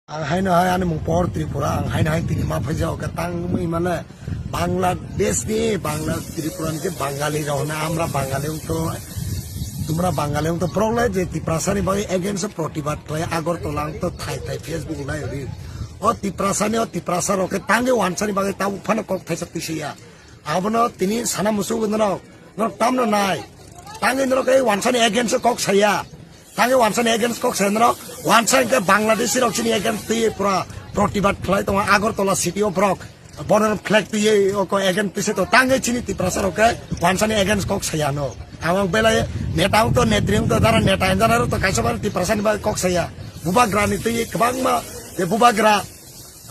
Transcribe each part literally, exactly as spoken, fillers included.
Ang haino hai ani mung por Tripura, ang haino hai tini ma phaijao khe tangwi mane Bangladesh ni, Bangla, Tripura ni je Bangali rok hwnwi, amra Bangali wngto, tumra Bangali wngto, borok le je Tiprasa ni bagwi against o protibad khlai Agartala wngto thai thai Facebook nai ri. O Tiprasa ni, o Tiprasa rok khe tangwi wansa ni bagwi tabuk phano kok thaisa twi siya. Abono tini sana muchungo norok, norok tamno nai. Tangwi norok ei wansa ni against o kok saya. Tangwi wansa ni against kok saya norok, wansa hwnkhe Bangladeshi rok chini against twi pura protibad khlai tongo Agartala city o borok. Border flag twi o ko against twi se to tangwi chini Tiprasa rok khe wansa ni against kok saya no. Ang belai neta wngto, netri wngto, dara neta enjana rok to kaisa bar Tiprasa ni bagwi kok saya. Bubagra ni twi kwbangma je Bubagra,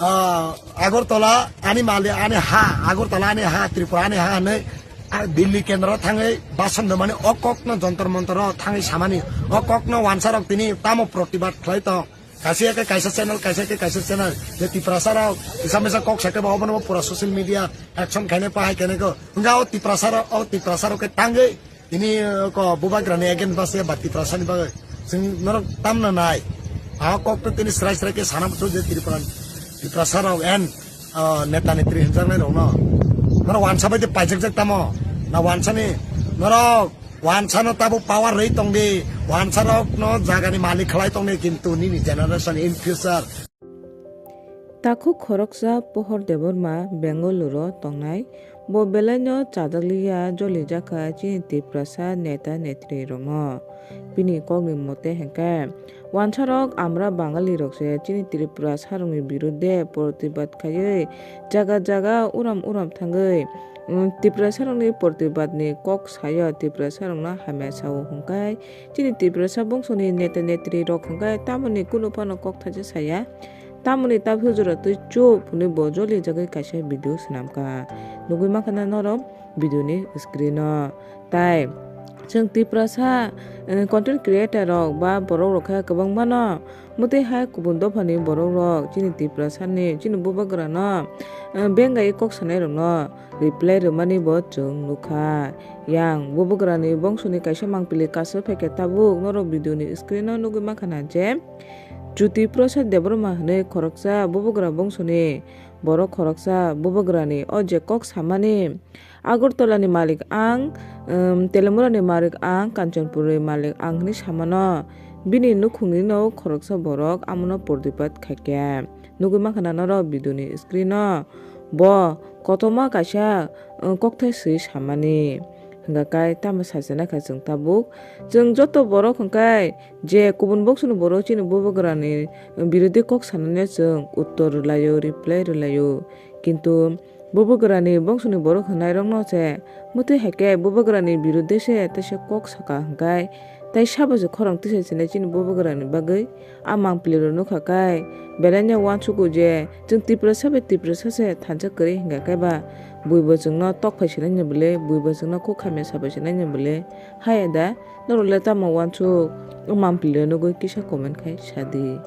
ah, Agartala ani mali, ani ha, Agartala ani ha, Tripura ani ha hinwi, ah, Delhi kendro thangwi bason do mani o kokno Jantar Mantar o thangwi samani, o kokno wansa rok tini tamo protibad khlai tong. Kaisa khe kaisa channel, kaisa khe kaisa channel, je Tiprasa rok kisa misa kok sakhe bo obono bo pura social media action khainai pa hai khainai ko. Wngkha o Tiprasa rok, o Tiprasa rok khe tangwi tini, uh, ko Bubagra ni against base ba Tiprasa ni bagwi chwng norok tamna nai. A kok to tini srai srai khe sana muchung je Tripura, Tiprasa rok and, uh, neta netri hinjaknai rok no. Norok wansa bai de paijak jak tamo. Na wansa ni norok wansa no tabuk power rwi tong di. Wansa rok no jaga ni malik khlai tong di kintu nini generation in future. Takhuk khoroksa Pohor Debbarma Bengaluru o tongnai. Bo belaino chajak liya, jolijak kha chini Tiprasa neta netri rokno. Bini kokni mote hwnkhe, wansarok amra Bangali rok se chini Tiprasa rokni birudhe protibad khaiwi jaga jaga uram uram thangwi, um, Tiprasa rokni protibad ni kok sayo, Tiprasa rokno hamya sao hwnkhe chini Tiprasa bongso ni neta netri rok hwnkhe tamoni kunu phano kok thaisa saya. Tamoni ta hujura twi chup hwnwi bo jolijagwi kaisa video swnamkha. Nugwi mankha na norok video ni screen o. Tai chwng Tiprasa, eh, content creator rok ba borok rok khe kwbangma no mwtwi hai kubun dopha ni borok rok chini Tiprasa ni, chini Bubagra no, eh, bengai kok sanai rok no reply rwmani bo chwng nukha. Yang Bubagra ni bongso ni kaisa mangpili kaso phaikhe tabuk norok video ni screen o nugwi mankha na je Jyoti Prasad Debbarma hwnwi khoroksa Bubagra bongso ni borok khoroksa Bubagra ni o je kok samani Agartala ni malik ang, um, Telamura ni malik ang, Kanchanpur ni malik ang hwnwi samano bini nukhungni no khoroksa borok amono protibad khaikhe. Nugwi mankha na norok video ni screen o. Bo kotorma kaisa, uh, kokthai swi samani. Hwnkha khe tamo sachinai kha chwng tabuk. Chwng joto borok hwnkhe je kubun boksoni borok chini Bubagrani birodhi kok sanani chwng uttor rwlaio, reply rwlaio. Kintu Bubagrani bongsoni borok hwnairokno se mwtwi hai khe Bubagrani birodhi se teisa kok saka hwnkhe tei sabo se khorang tisa sinai chini Bubagrani bagwi. A mangpili rok nukha khe belai no uansukgo je chwng Tiprasa bai Tiprasa se thansa kwrwi hwnkha khe ba bui bo chwngno tok phai sinai ni bwle, bui bo chwngno kok hamya sa phai sinai ni bwle. Haya da, norok le tamo uansuk? O mangpili rok nugwi kisa comment khai sa di.